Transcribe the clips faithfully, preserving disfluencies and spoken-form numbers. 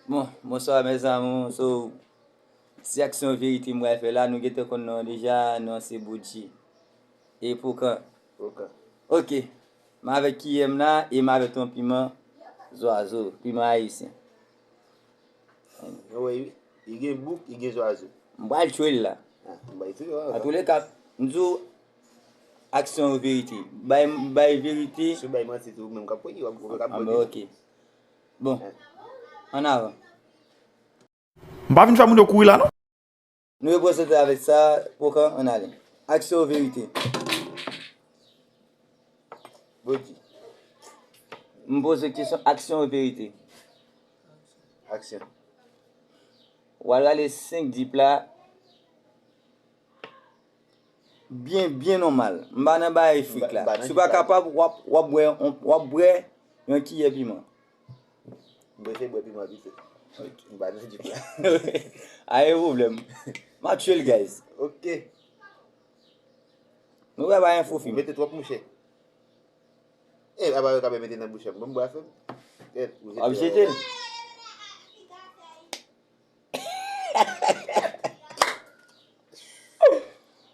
Bon, bonswa mes amours. So, se aksyon verite m pral fè la. Nou gentan konn non an deja, non se Boudji. E Pokan. Pokan. Ok. M avèk kiyè m la e m avèk yon piman zwazo, piman ayisyen. Anwey wi. Li gen bouk, li gen zwazo. M pral tchwe l la. Ah, m bay tou yo. An tou le ka, m di w aksyon ou verite. Bay, bay verite. Si w bay manti tou, ou menm k ap peye, w ap, w ap Ah, ben, ok. Bon. Ann avan. M pa vin fè moun yo kouri la, non. Nou reprezante avèk sa, Pokan, ann ale. Aksyon ou verite? Body. M poze kesyon, aksyon ou verite? Aksyon. W al rale senk dip la. Byen, byen nòmal. M pa nan bagay frik la. Si w pa kapab, w ap, w ap bwè, w ap bwè yon kiyè piman. M prefere bwè piman pito. M pa nan dip la. A, gen pwoblèm. M ap tchwe l, guys. Ok. Nou wè pa enfo fim. Ou mete twòp mouche. E, apa yo ka mete nan bouch m. Bon, bwa fè m. Kèt, ou W ap jete l.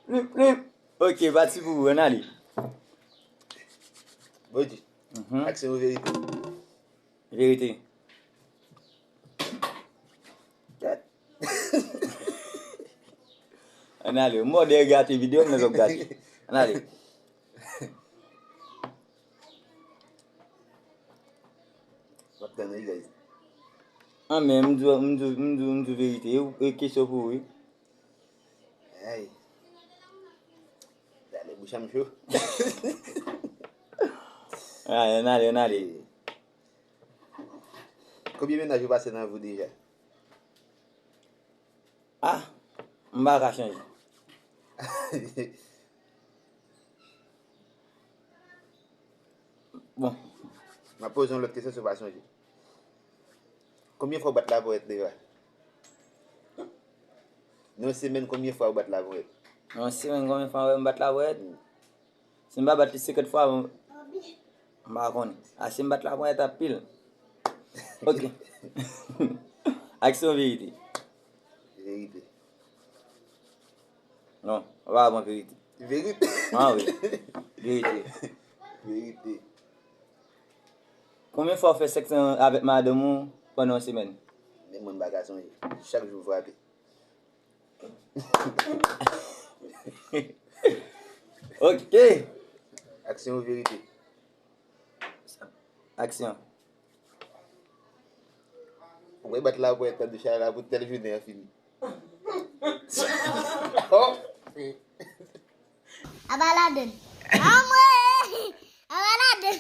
Plip, plip. Ok, pati pou ou, ann ale. Body. Mhm. Aksyon ou verite? Verite. Kèt. Ann ale. Mòde gate videyo, m nan zòk gate. Ann ale. M ap tann wi, guys. An, men m di, m di, m di, m di verite. E, e kesyon pou ou, wi. Ay. Dale, bouch an m cho. Ay, ann ale, ann ale. Konbyen mennaj ou pase nan vi w deja? Ah, m pa ka chanje. Bon. M ap poze yon lòt kesyon si w pa sonje. Konbyen fwa w bat laponyèt deja? Nan yon semèn, konbyen fwa w bat laponyèt? Nan yon semèn, konbyen fwa m bat laponyèt? Si m pa bat li senkant fwa, m pa konnen. A, si m bat laponyèt anpil. Ok. Aksyon verite? Verite. Non, w pa pran verite. Verite. Ah wi. Verite. Verite. Konbyen fwa w fè sèks avèk madanm ou pandan yon semèn? Men mwen m pa ka sonje. Chak jou m frape. Ok. Aksyon ou verite? Aksyon. Ou wè bat la pou tande chay la pou tèl jounen an fini. Oh! Aba ladann. Anmwe! Aba ladann.